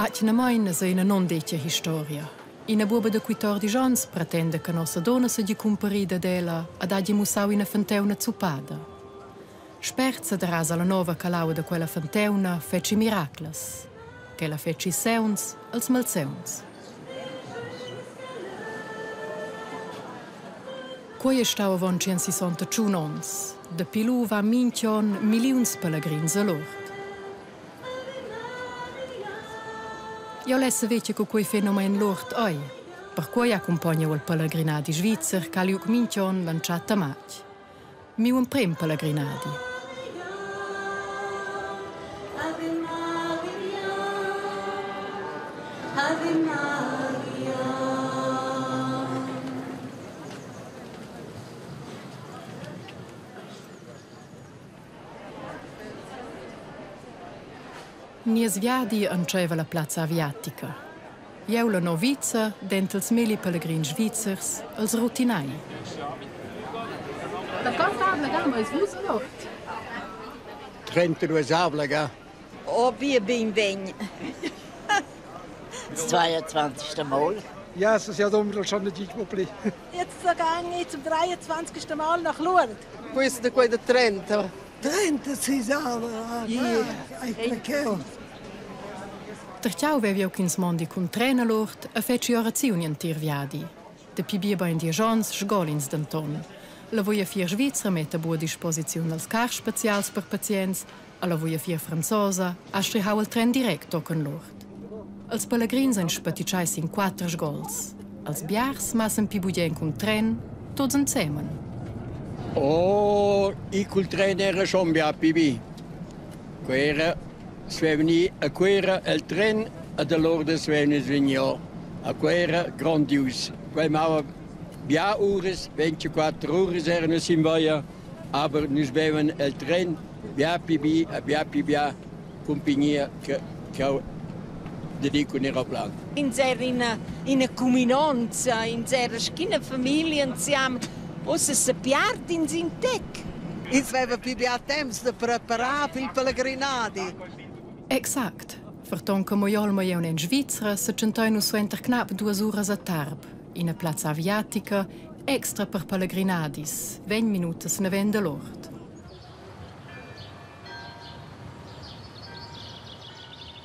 Atgnamain es ina nondetga historia. Ina buoba da quittordisch onns pretenda che nossa donna seigi cumparida ad ella ed hagi mussau ina fonteuna zuppada. Spert sederasa la nova che da quella fonteuna fetschi miraclas. Ch'ella fetschi seuns als malseuns. Quei ei stau avon tschient onns. Dapi lu va mintg'onn milliuns pelegrins a Lourdes. Jeu less saver tgei che quei fenomen Lourdes ei. Perquei accumpogna jeu il pelegrinadi svizzer ch'ha liug mintg'onn l'entschatta matg. Miu emprem pelegrinadi. Ave Maria, Ave Maria. Nies viadi entscheiva la plazza aviatica. Jeu la noviza denter ils melli pelegrins svizzers, els rutinai. Da quant la eis vus allort? 32 avlaga. Oh, wie bin Das 22. Mal. Ja, es ist ja dumm, schon nicht pli. Jetzt gehe ich zum 23. Mal nach Lourdes. Questo è quello da 30. 36 perché? Tertgau vevi jeu ch'ins mondi cun tren a Lourdes e fetschi oraziun entir viadi. Dapi biebein diesch onns sgol'ins denton. La Viafier svizra metta buca a disposiziun els cars specials per pazients, alla viafier franzosa ha strihau il tren direct tochen Lourdes. Els pelegrins ein spatitschai sin quater sgols. Els biars massen pi bugen cun tren, tuts ensemen. Oh, i cul tren era schon bia pi bi. Quera svevni a Cuera el tren e da Lourdes vegni svignò a Cuera grondius. Quei mava bia uras, 24 uras eran nus in via, aber nus vevan el tren bia pi bi e bia pi bia cumpignia che che dedico cun aeroplan. Ins era ina, ina cuminonza, ins era sc'ina famiglia insieme. Ussa se piard ins in tec. Ins veva pli bia temps da preparar pil pelegrinadi. Exact. Ferton che mo olma jeu en Svizra setschentein nus suenter knap duas uras a Tarb, ina plazza aviatica extra per pelegrinadis, vegn minutas naven da l'ort.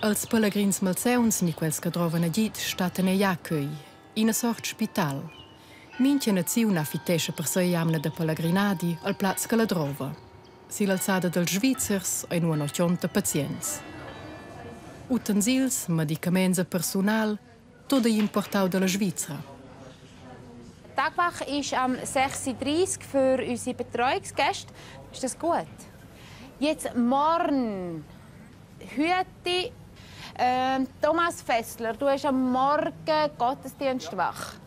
Els pelegrins malsauns ni quels che drovan agid stattan ei accueil, ina sort spital. Mintga naziun affittescha per sei jamna da pelegrinadi al plaz che la drova. Sill'alzada dals Svizzers ein uonn 80 pazients. Utensils, medicaments e persunal, tot ei importau dalla Svizra. Tagwache ist am 6.30 Uhr für unsere Betreuungsgäste. Ist das gut? Jetzt morgen, heute, Thomas Fessler, du hast am Morgen Gottesdienst wach.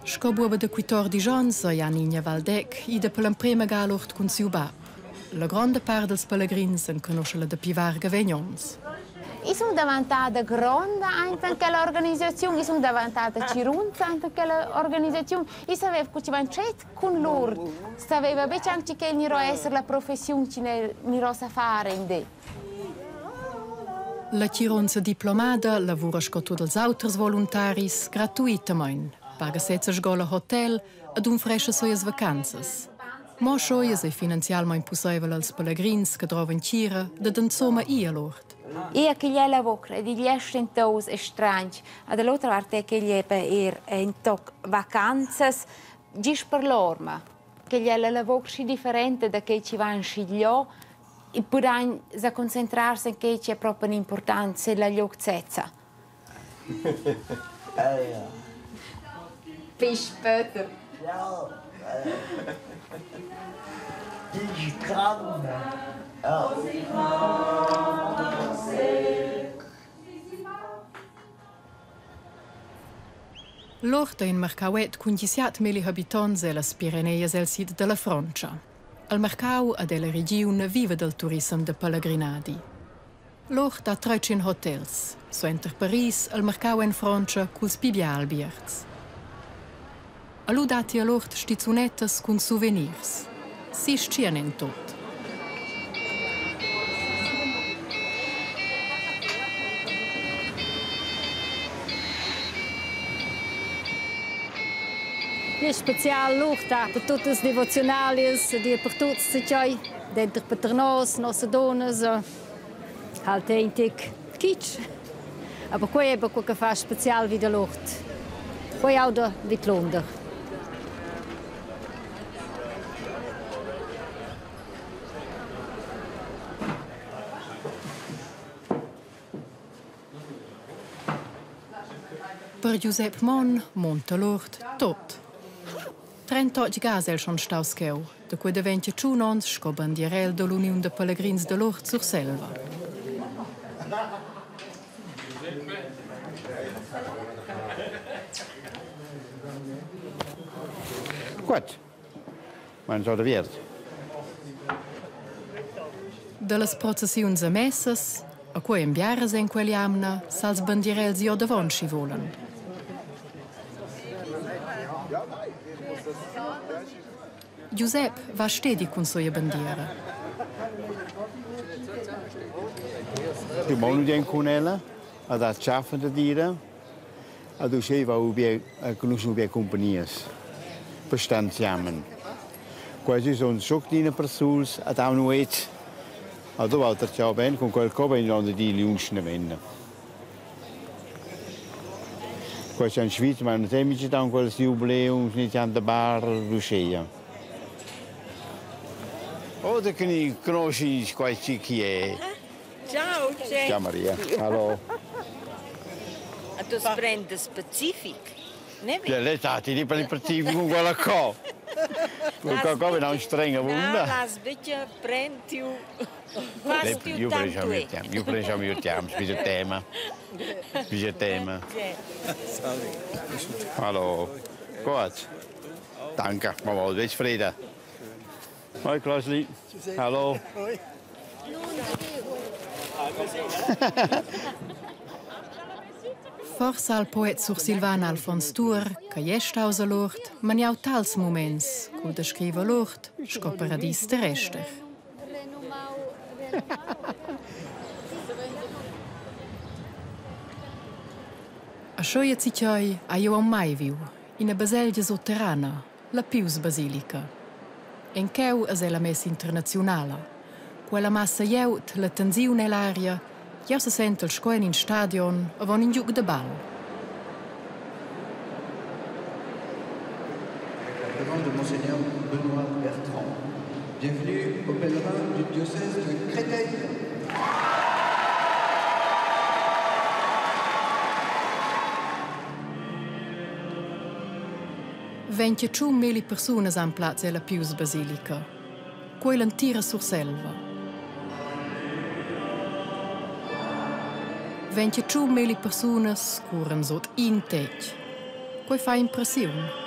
Sco buoba da quittordisch onns ei Anina Waldegg ida per l'emprema ga all'ort cun siu bab. La gronda part dals pelegrins enconoscha la dapi varga vegn onns. I sun davantada gronda aint in quella organisaziun, i sun davantada tgirunza aint in quella organisaziun. I saveva cu chi vain dschet cun lur, saveva betg anc chi ch'el gnirò a esser la professiun chi nel gnirò sa far in di. La tgirunza diplomada lavura sco tut ils auters voluntaris gratuitamain, paga sezza sgola hotel ed unfrescha sias vacanzas. Mo schoias ei finanzialmein pusseivel als pelegrins che drovan tgira dad insomma ir all'ort. Ia che gli lavur ed igl è stentos e stranch. A dall'otra parte è che gli è er in toc vacanzas gist per l'orma. Che gli è la lavur schi differente da che ci va in schigliò e pudain sa concentrarse in che ci è proprio importanza la gliout sezza. Bis später. Ja, die krank. Ja. L'ort ei in marcauet cun gissiat milli habitonts ellas Pireneias el sid dalla Frontscha. Al marcau ad ella regiun viva dal turissem da pelegrinadi. L'ort ha tretg hotels, suenter Paris al marcau en Frontscha culs pli bia albierts. Allu datti all'ort stizunettas cun souvenirs. Sis tschien en tot. È special l'urta per tuttas devozionalias, di per tuts tgei, denter paternos, nossa dunnas, halt ein tic kitsch. Aber quei è quei che fa special vi dall'ort. Quei auda vidlunder. Per Giusep Monn munta l'ort tot. 38 gas el schon staus cheu, da quei daventa tschun onns sco bandierel dall'uniun da pelegrins dall'Ort Surselva. Gut. Man so aviert. Dallas processiuns a messas, a quei en biaras en quell'jamna, sals bandierels jo davon schi volan. Giusep va stedi cun soia bandiera. Ti mon cun ella, ad ha tschaffen da dire Ad uschè va ubier conosce ubier compagnias per star insiamen. Quasi sun schoc d'ina persuls ad aun uet. Also Walter ciao ben con quel co ben on di lunsch ne venne. Quasi in Schweiz ma non amici da quels jubileums ni da bar uscheia. Oder che conosci quasi chi è. Ciao, Ciao Maria. Hallo. A tu prendes Pacific? Ne Ja, l'estate di per il Pacific con quella co. Quella co è una strenga wunda. No, las bitte prend tiu Io prendo mio tempo, io prendo mio tempo, bisogna tema. Bisogna tema. Hallo. Gut. Danke, Mama, du bist Friede. Hoi Klausli. Hallo. Forsa al poet sursilvan Alfons Tuor, che è staus a l'ort, maniau tals muments, cul descriva l'ort sco paradis terrester. A Scheuer Zichoi ha jeu aunc mai viu ina baselgia sutterrana, la Pius Basilica. En cheu es ella messa internaziunala. Quella massa glieud, la tensiun ell'aria, jeu sesentel sco en in stadion avon in giug da bal. Présence de Monseigneur Benoît Bertrand. Bienvenue aux pèlerins du diocèse de Créteil. 21 milli persunas han plaz ella Pius Basilica. Quei l'entira Surselva. 21 milli persunas curan sut in tetg. Quei fa impressiun.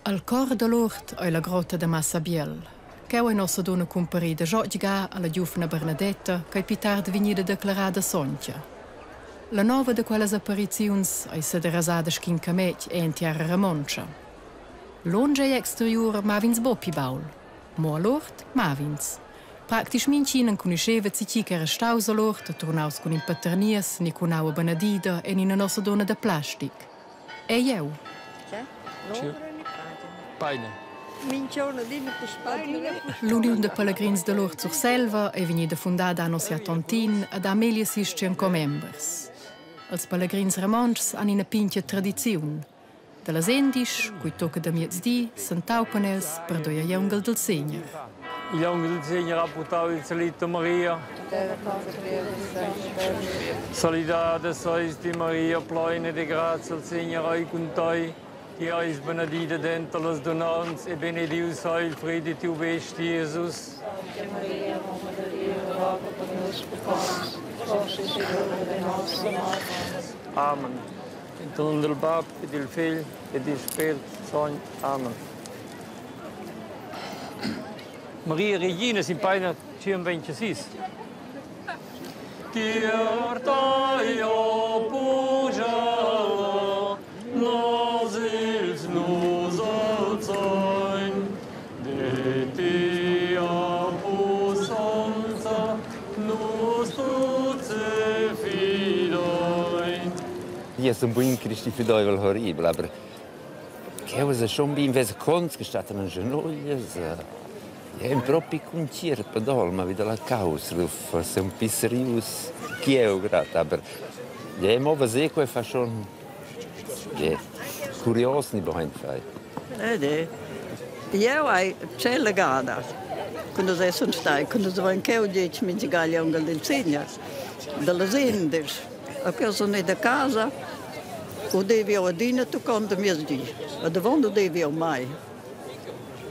Al cor da l'ort ei la grotta da Massabiel. Cheu ei nossa dunna cumparida giotga alla giuvna Bernadetta ch'ei pli tard vegnida declarada sontga. La nova da quellas appariziuns ei sederasada sc'in cametg en tiara romontscha. Lunsch egl exteriur mav'ins buc pli baul. Mo all'ort mav'ins. Praktisch mintgin enconuscheva tgi ch'era staus all'ort e turnaus cun in paternies ni cun aua benedida en ina Nossadunna da plastic. E jeu. Beine. L'uniun da pelegrins da l'Ort Surselva è vegnida fundada a Nossia Tontin ed ha meglier sis commembers. Els pelegrins romontschs han ina pintga tradiziun. Dallas endisch, cui tocca da miezdi, s'entaupan els per doia aunghel del Segner. Igl aunghel del Segner ha purtau il salit a Maria. Salidada seis ti Maria, pleina de grazia, il Segner ei cun tei. Ti eis benedida denter las dunnauns e benedius sei il fruit de tiu vesti, Jesus. Maria, Mamma de Dio, roga per nus peccatori, ora e l'ora de nostra morte. Amen. In nome del Bab e del Figl e del Spirit Sogn. Amen. Maria Regina sin peina 126. Tier tei, o pujala, nos ils nus. Tia pussonza nus tuts sefidein. Io sun buin Cristi fidaivel horribel, aber cheu es schon bin vez cons che stattan in genoglias. È un propi concert d'olma vi dalla causa, forse un po serius ch'eu grad, aber ja, mo veser quei fa schon ja, curios ni bein fai. Eh, eh. Jeu hai tschella gada, quando se sun stai, quando se van cheu dieci mintgaglia aunc del Segner, dallas 11. A che sun ida a casa, udevi eu adina toccond a miezdi. E davon udevi eu mai.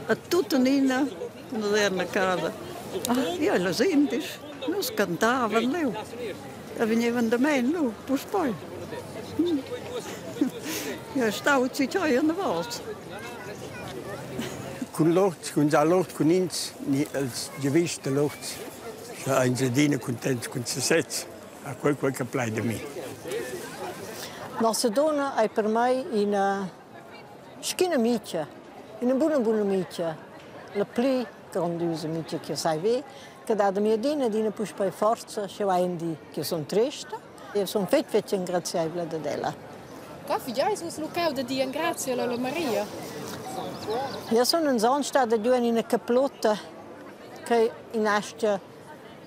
E tuttenina, quando eran a casa, ah, ja, las 11, nus cantavan leu. E vegnevan da mein lu, puspei. Ja, stau zitoi anavos. Cun l'ort, cun dar l'ort cun ins, ni els giavischs da l'ort, sche ein adina cuntents cun sesez. A quei quei che plai da mi. Nossa donna ei per mei ina sc'ina amica, ina buna buna amica, la pli grondiusa amica che sai ver, che dat a mi adina adina puspei forza, sch'jeu hai in di che sun trista. Eu sun fetg fetg engraziaivla dad ella. Qua figiais vus lu cheu da dir engrazia alla Maria? Io sun ün son stada giù in ina caplutta che in astga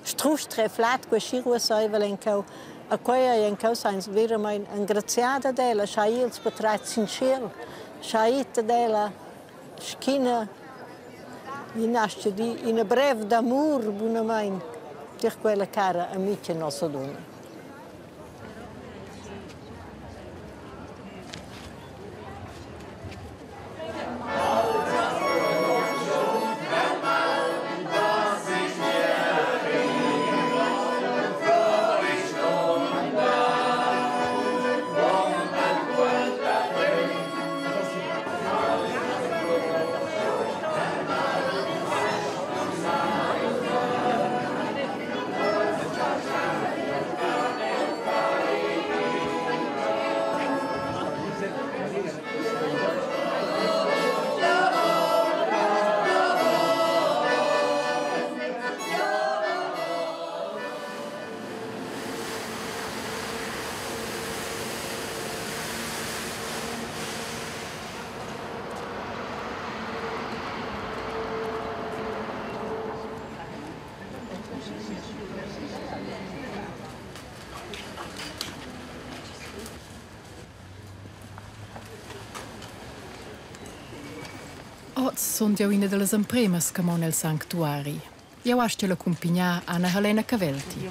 strusch treflat quei schi ruasseivel en cheu. A quei ei en cheu sainz veramein engraziada ad ella, scha ils patratgs in tschiel, scha it ad ella sch'ina in astga dir ina brev d'amur bunamein tier quella cara amica nossa dunna. Oz sun jeu ina dallas empremas che mon el sanctuari. Jeu astgel accumpignar Anna Helena Cavelti.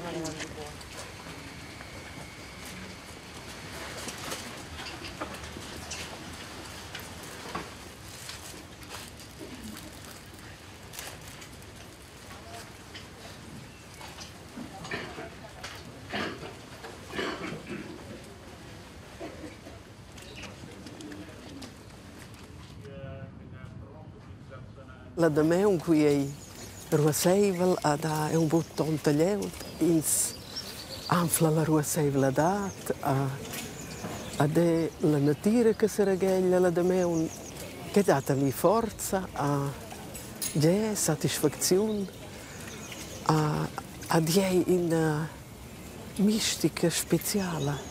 La damaun qui ei ruasseivel ad ha un buc tonta glieud. Ins anfla la ruasseivladad ad è la natira che seregheglia la damaun che dat a mi forza, a gie satisfacziun, ad ei ina mistica speciala.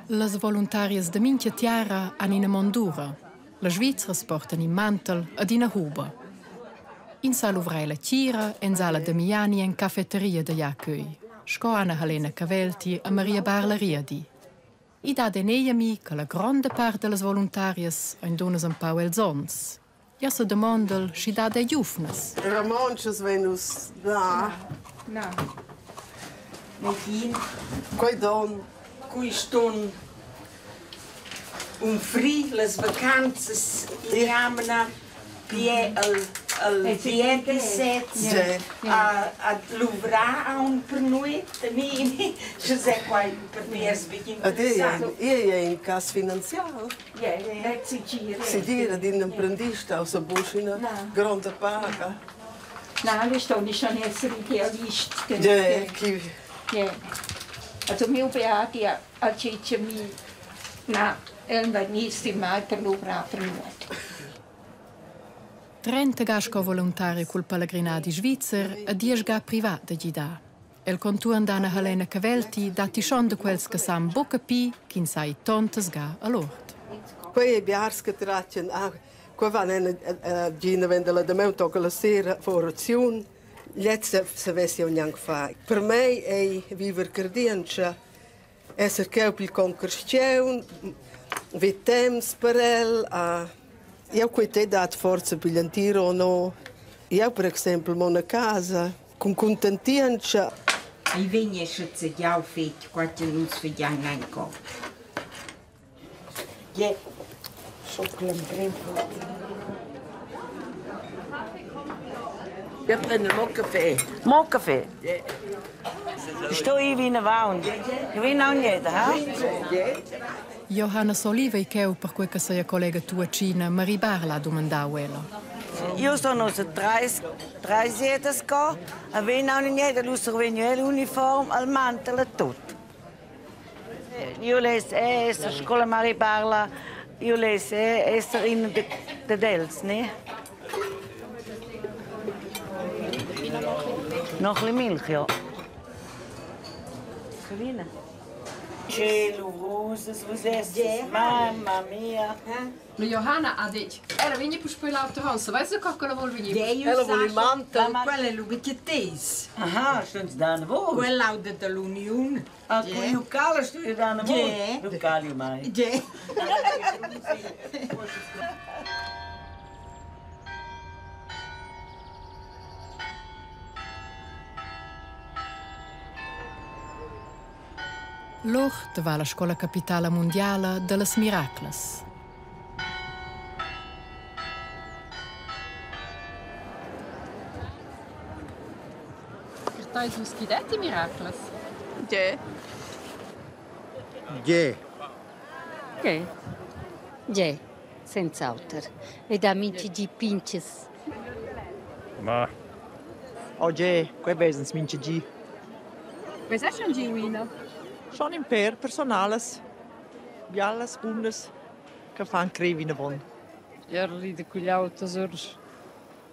Las voluntarias da mincha tiara han ina mondura. Las Svizras portan in mantel ed ina huba. In sa luvrar la tgira en sala da Miani en cafeteria da Jacöi, sco Anna Helena Cavelti e Maria Barla Riedi. I dat en egl a mi che la gronda part dallas voluntarias ein dunnas empau els onns. Jeu sedamondel, sch'i dat ei giuvnas. Romontschas vein nus na. Na. Negin. Quei don. Quist'on unfrir las vacanzas in jamna pie al Il viedi sez a luvrar aunc per nui, ni sche se quai per mi es big interessant. Ed è in cas finanzial. Segir ad in emprendista ussa buc ina gronda paga. Na, wir sto nicht schon esser idealist. Ja, chi Ja. Also miu beadi ha detg a mi, na, el vegnissi mai per luvrar per nuot. 30 ga sco voluntari cul pelegrinadi svizzer e diesch ga privat da gidar. El contuorn d'Anna Helena Cavelti datti schon da quels che san buca pi ch'ins sa ir tontas ga all'ort. Quei ei biars che tratgan, ah, qua van en gina venda la damaun tocca la sera fa oraziun, gliez savess jeu gnanc far. Per mei ei viver cardientscha, esser cheu pil concarstgaun, ver temps per el, ah, jeu quei te dat forza pigl entir o no. Jeu per exempel mon a casa cun cuntentientscha. Ei vegn schazegiau fetg quei che nus fagein aunc. Gie, Wir prenden mo caffè. Mo caffè? Sto ir vinavant. Vin aunc jeder, ha? Johanna Soliva ei cheu perquei che sia collega tuatschina Marie Barla ha dumandau ella. Io sono treis treis jedes co, a vin aunc jeder, lu survegn l'uniform, al mantel e tut. Io less esser sco la Mari Barla, io less esser ina dad els, ne? Noch ein Milch, ja. Carina. Che luvrusas vus esses, mamma mia. La Johanna ha detg, ella vegni puspei l'auter onn, saveis co ch'ella vul vegnir? Ella vul il mantel. Quella è l'ubicitess. Aha, stun's da voi. Quella dall'Uniun. Ah, cu iu cala sto io da voi. Nu cali mai. L'ort va la scola capitala mundiala dallas miraclas. Cartais vus ch'i detti miraclas? Tge? Tge? Tge? Tge, senz'auter. Ed ha mintga gi pintgas. Ma. Oh tge, quei vesens mintga gi. Vesas schon giu ina? Schon in pèr personalas, bialas, bunas, che fan crer vinavon. Era rida cugl auto sur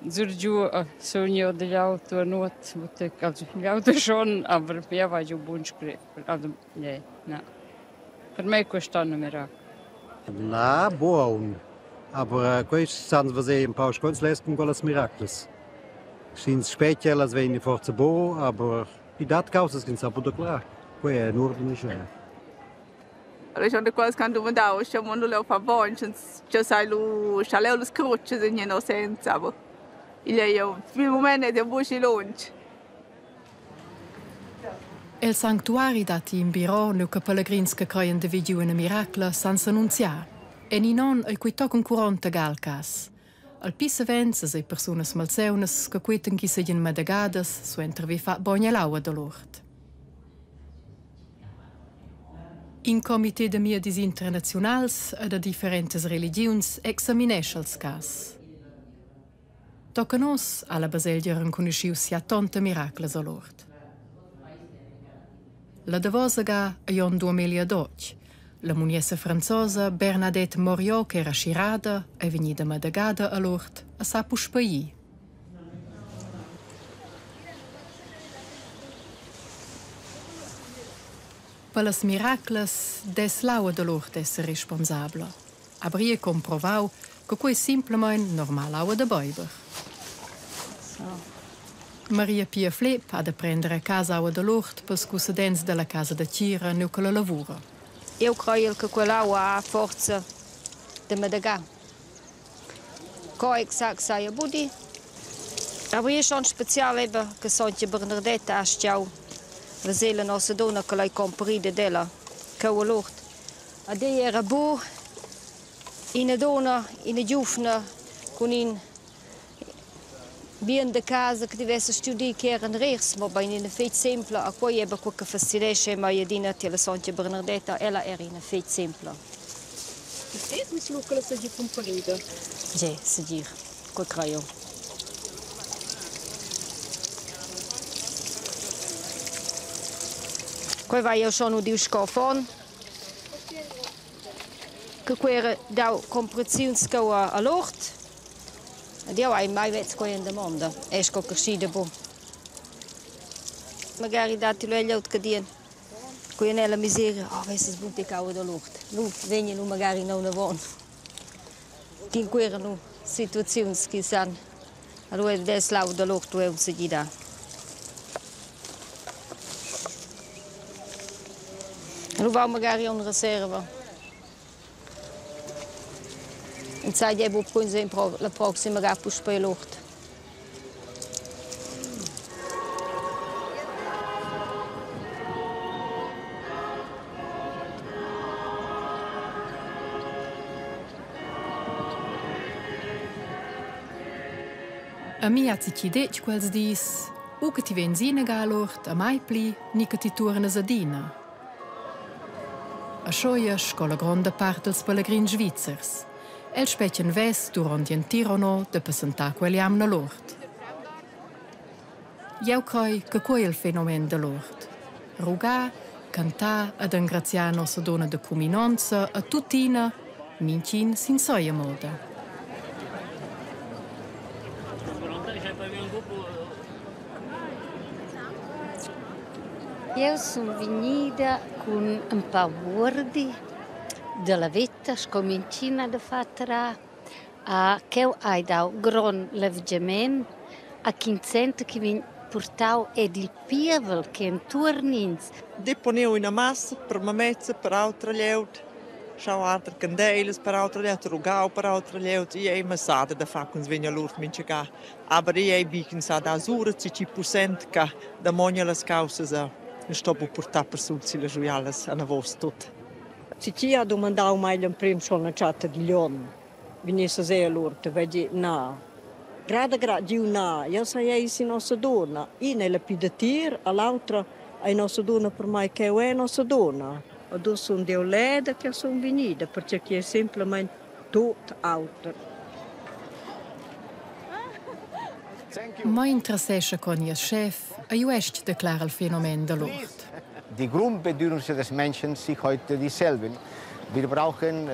sur giu sun jeu digl auto a nuot, also igl auto schon, aber jeu vai giu buns also nee, na. Per mei quest'anno miracul. Na, buon. Aber quei san veser empau sco ins less cun quellas miraclas. Sch'ins spetga, ellas vegnan forsa buc, aber i dat caussas ch'ins sa buca declarar. Quei è in uorden schön. Allora schon da quels che han domandau, sche mo nu leu fa bogn, sche sai lu scha leu las crutschas in innocenza, aber igl ei jau il mument è buc schi lunsch. El sanctuari datti in biro, nua che pelegrins che creien da ver giu ina miracla san s'annunziar. En in onn ei quei tochen curonta ga il cass. Al pli savens ei persunas malsaunas che quetan ch'i seigien medegadas suenter haver fatg bogn ell'aua dall'ort. In comité da miedis internaziunals e da differentas religiuns examinescha ils cass. Tochen oz ha la baselgia renconuschiu siatonta miraclas all'ort. La davosa ga ei onn 2012. La muniessa franzosa Bernadette Moriot ch'era schirada ei vegnida madagada all'ort e sa puspei ir. Per las miraclas dess l'aua dall'ort esser responsabla. Aber ei comprovau che quei simplamain normal aua da beiber. Maria Pia Flepp ha da prender a casa aua dall'ort pels cussadents dalla casa da tgira nua ch'ella lavura. Eu crei che quell'aua ha forza da medegar. Co exact saja budi. Aber io schon spezial eben che Sontga Bernardetta ha stiau veser la nossa donna che l'hai comparida della cheu all'ort. Ad ei era bu ina donna, ina giuvna cun in. Bien da casa che ti vessas stuiu dir che eran rehs, mobein ina fetg sempla. A quei era quei che fascinescha mei adina tier la sontga Bernardetta. Ella era ina fetg sempla. Ti lu che la seigi cumparida? Gie, segir, quei crei jeu. Quei vai jeu schon udiu sco affon. Che quei era dau comparaziuns cheu a l'ort. Ed jeu hai mai vez quei en damonda, è sco creschida bu. Magari datti lu egl aut che dien quei en la miseria, oh vesses buttecau da l'ort. Lu vegnan lu magari nounavon. Ch'in quera lu situaziuns chi san allura dess l'aua da l'ort lu aunc segidar. Lu vau magari aunc reserva. Ins sa gie buc cu ins vegn la proxima ga puspei l'ort. A mi ha ti detg quels dis, u che ti vegns inaga all'ort a mai pli, ni che ti tuornas adina. Aschia sco la gronda part dals pelegrins svizzers. Els spetgan vess duront gl'entir onn da passentar quell'jamna l'ort. Jeu crei che quei ei il fenomen dall'ort. Rugar, cantar ed engraziar nossa dunna da cuminonza a tuttina, mintgin sin sia moda. Jeu sun vegnida cun ün pa buordi dalla veta sco mintgina da far a ch'eu hai dau grond levgiament a ch'in center chi vegn purtau ed il pievel che entuorn ins. Deponiu ina massa per mamezza, per autra glieud. Schau arder candeilas per autra glieud, rugau per autra glieud. Igl ei massada da far cun vegn all'urt mintga ga. Aber igl ei bi ch'ins ha da sura tgi chi pussent che damogna las caussas e sto bu purtar persul silla giuialas anavos tut. Si ti ha domandau mei l'emprim schon la tschatta digl onn, vegnessas ei all'urta, vegli na. Grad a grad giu na, jeu sai ei sin nossa donna. Ina ei la pli datier, a l'autra ei nossa donna per mei ch'eu è nossa donna. Ed uss sun jeu leda che sun vegnida, perche che è semplamein tut auter. Mai interessescha con nies schef e ju est declara il fenomen da l'ort. Die Grundbedürfnisse des Menschen sind heute dieselben. Wir brauchen,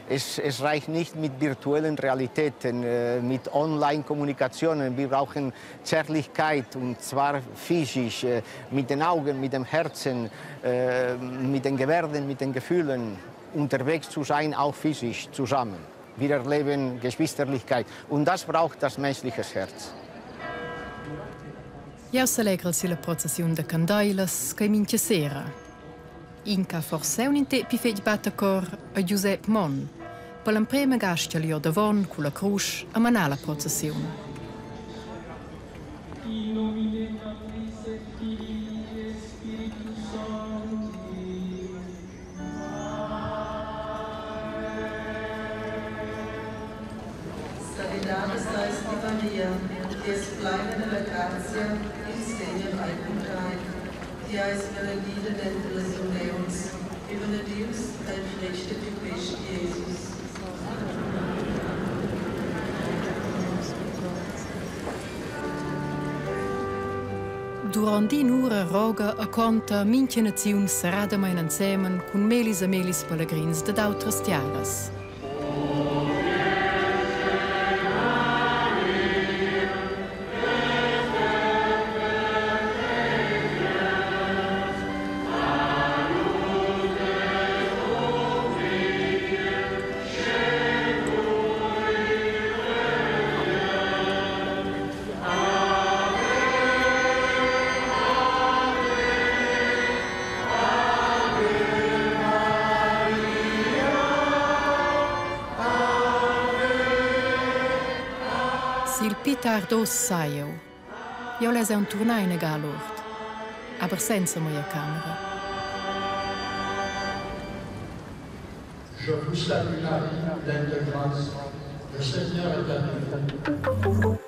es reicht nicht mit virtuellen Realitäten, mit Online-Kommunikationen. Wir brauchen Zärtlichkeit und zwar physisch, mit den Augen, mit dem Herzen, mit den Gebärden, mit den Gefühlen unterwegs zu sein, auch physisch zusammen. Wir erleben Geschwisterlichkeit und das braucht das menschliche Herz. Jau s'allegrel silla processiun da candeilas ch'ei mintga sera. In ch'ha forse un in pi fetg battacor ei Giusep Monn. Per l'emprema gasta el davon culla crusch a manar la processiun. In nomine Patris et Filii et Spiritus Sancti. Salidada seis ti Maria, ti es pleina della grazia, il Segner ei cun tei. Ti eis benedida denter las duneuns, e benedius ei il fretg de tiu best, Jesus. Durant in'ura roga e conta mintga naziun serradamain ensemen cun melis e melis pelegrins dad autras tiaras. Sil pli tard oz sai jeu. Jeu less aunc turnar inaga all'ort, aber senza mia camera. Je vous salue Marie, pleine de grâce, le Seigneur est avec vous.